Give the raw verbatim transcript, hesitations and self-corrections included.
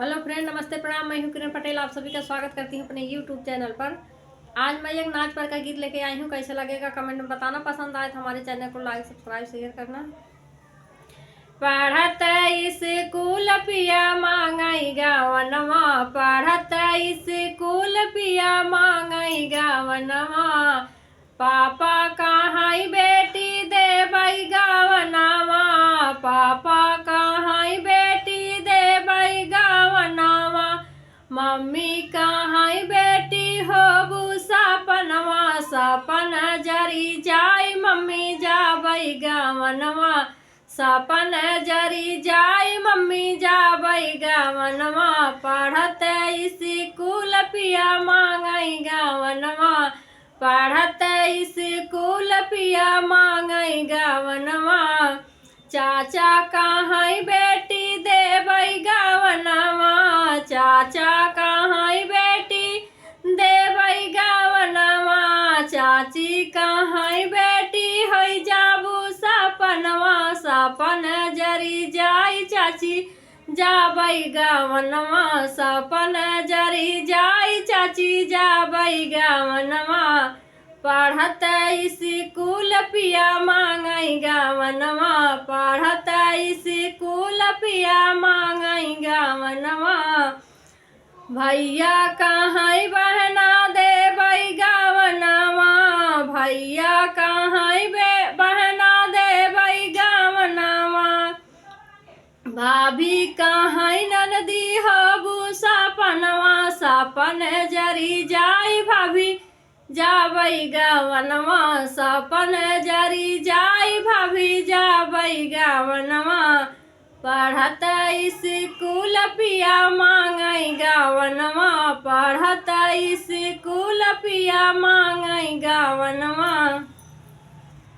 हेलो फ्रेंड, नमस्ते, प्रणाम। मैं हूँ किरण पटेल, आप सभी का स्वागत करती हूँ अपने यूट्यूब चैनल पर। आज मैं एक नाच पर का गीत लेके आई हूँ, कैसे लगेगा कमेंट में बताना, पसंद आए तो हमारे चैनल को लाइक, सब्सक्राइब, शेयर करना। पढ़त स्कूल पिया मांगई गवनवा, पढ़त स्कूल पिया मांगई गवनवा। पापा कहाई बेटी देबई गवनवा, पापा कहाई बेटी देबई गवनवा। मम्मी कहाई बेटी होबू सपनवा, सपन जरी जाई मम्मी जाबई गवनवा। सपन जरी जाई मम्मी जाबई गवनवा, पढ़त स्कूल पिया मांगई गवनवा, पढ़त स्कूल पिया मांगई गवनवा। चाचा कहाई बेटी देबई गवनवा, चाचा कहाई बेटी देबई गवनवा। चाची कहाई बेटी होई जाबू सपनवा, सपन जरी जाई चाची जाबई गवनवा, सपन जरी जाई चाची जाबई गवनवा। पढ़त स्कूल पिया मांगई गवनवा, पढ़त स्कूल पिया मांगई गवनवा। भैया कहाई बहना देबई गवनवा, भैया कहाई बे-, बहना देबई गवनवा। भाभी कहाई ननदी होबू सपनवा, सपन जरी जाई भाभी जाबई गवनवा, सपन जरी जाई भाभी जाबई गवनवा। पढ़त स्कूल पिया मांगई गवनवा, पढ़त स्कूल पिया मांगई